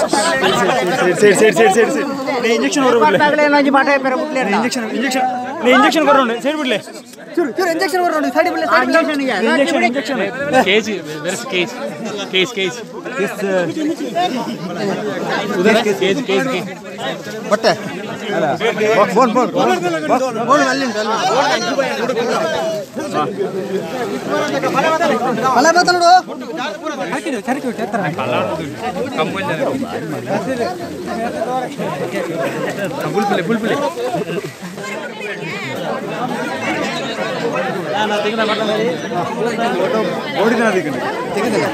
Side side side side side ने injection और बिडले injection injection ने इंजेक्शन करो साइड बिडले चूर चूर इंजेक्शन करो side बिडले injection injection injection cage where is cage cage cage किस उधर केज केज के बट्टे बोल बोल बोल अल्ली ಅಲ್ಲ ಬತ್ತ ನೋಡು ಬುಲ್ಬುಲೆ ಬುಲ್ಬುಲೆ ಓಡಿದ ದಿಕ್ಕಂడి ತೆಗೆದಿಲ್ಲ.